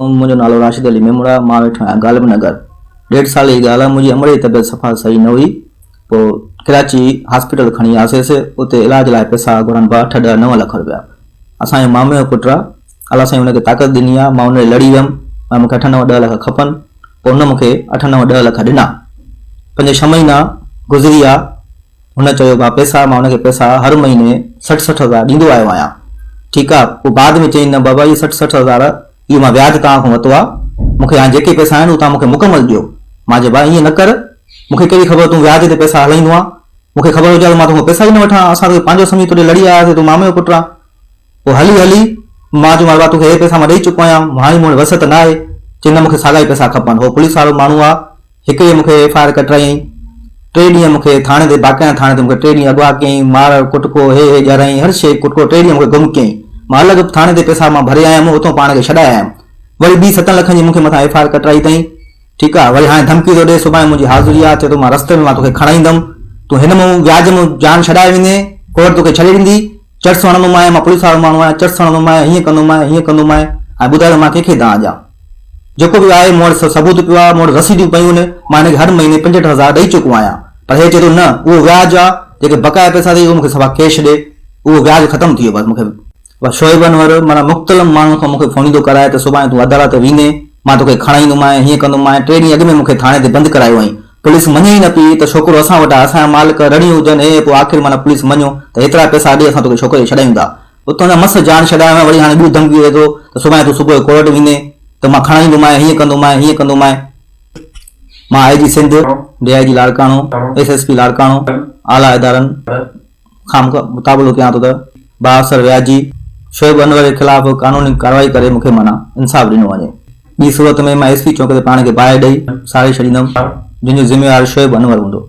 منهنجو نالو راشد علي ميمڻ آهي، مان ويٺو آهيان غالب نگر. ڏيڍ سال جي ڳالهه آهي، منهنجي امڙ جي طبيعت صفا صحيح نه هئي، پوء ڪراچي هاسپيٽل کڻي آياسيس، اتي علاج لاء پئسا گهرن پيا اٺ ڏهه نو لک رپيا. اسان جو مامي جو پٽ آهي، الله سائين ان کي طاقت ڏني آهي، مان ان ڏي لڙي ويم، مان مون کي اٺ نو ڏهه لک کپن، پوء ان مون کي اٺ نو ڏهه لک ڏنا. پنج ڇهه مهينا گذري ويا، هن چيو ڀاء پئسا مان هن کي پئسا هر مهيني 60 60 هزار ڏيندو آيو آهيان ٺيڪ آ پوء بعد ۾ چيائين نه بابا اهي 60 60 هزار اهو مان وياج توهان کان ورتو آ مون کي هاڻي جيڪي پئسا آهن اهي توهان مون کي مڪمل ڏيو مان چيو ڀاء ائين نه ڪر مون کي ڪهڙي خبر تون وياج تي پئسا هلائيندو آن مون کي خبر هجي ها ته مان توکان پئسا ئي نه وٺان ها اسان توکي پنهنجو سمجهي توڏي لڙي آياسين تون مامي جو پٽ آن پوء هلي هلي مان چيومانس ڀاء توکي اهي پئسا مان ڏئي چڪو آهيان هاڻي مون وٽ وس ته ناهي چيائين نه مون کي ساڳا ئي پئسا کپن هو پوليس وارو ماڻهو آ هڪ ڏينهن مون کي ايف I R ڪٽرايائين. ٽي ڏينهن مون کي ٿاڻي تي باقاعده ٿاڻي تي مون کي ٽي ڏينهن اغوا ڪيائين، مار ڪٽڪو هي هي ڄارايائين، هر شيء ڪٽڪو ٽي ڏينهن مون کي گم ڪيائين. مان الڳ ٿاڻي تي پئسا مان ڀري آيم، اتان پاڻ کي ڇڏائي آيم. وري ٻي ستن لکن جي مون کي مٿان ايف I R ڪٽرائي اٿائين. ٺيڪ آ، وري هاڻي ڌمڪي ٿو ڏي، سڀاڻي منهنجي حاضري آ، چئي ٿو مان رستي ۾ مان توکي کڻائيندم، تون هن مون وياج مون جان ڇڏائي ويندين، ڪورٽ توکي ڇڏي ڏيندي، چرس هڻندومانء، مان پوليس وارو ماڻهو آهيان، چرس هڻندومانء، هيئن ڪندومانء، هيئن ڪندومانء، هاڻي ٻڌاء ته مان ڪنهن کي دانهن ڏيان؟ جيڪو به آهي مون وٽ ثبوت پيو آهي، مون وٽ رسيدون پيون آهن، مان هن کي هر مهيني 65 هزار ڏئي چڪو آهيان، پر هي چئي ٿو نه اهو وياج آهي، جيڪي بقايا پئسا اٿئي اهي مون کي صفا ڪيش ڏي، اهو وياج ختم ٿي ويو بس مون کي. بس شعيب انور معنيٰ مختلف ماڻهن کان مون کي فونيون ٿو ڪرائي ته سڀاڻي تون عدالت ويندين، مان توکي کڻائيندومانء، هيئن ڪندومانء، ٽي ڏينهن اڳ ۾ مون کي ٿاڻي تي بند ڪرايو هئائين، پوليس مڃي ئي نه پئي ته ڇوڪرو اسان وٽ آهي، اسان جا مالڪ رڙيون هجن هي پوء آخر معنيٰ پوليس مڃيو ته هيترا پئسا ڏي اسان توکي ڇوڪري کي ڇڏايون ٿا. اتان جا مس جان ڇڏايو ۽ وري هاڻي ٻيون ڌمڪيون ڏئي ٿو ته سڀاڻي تون صبح جو ڪورٽ ويندين ته مان کڻائيندومانء، هيئن ڪندومانء، هيئن ڪندومانء. مان I G Sindh, D I G Larkana, S S P Larkana, اعليٰ ادارن کان مطالبو ڪيان ٿو ته بااثر وياجي شعيب انور جي خلاف قانوني ڪارروائي ڪري مون کي معنيٰ انصاف ڏنو وڃي. ٻي صورت ۾ مان ايس پي چونڪ تي پاڻ کي باهه ڏئي ساڙي ڇڏيندم جنهن جو ذميوار شعيب انور هوندو.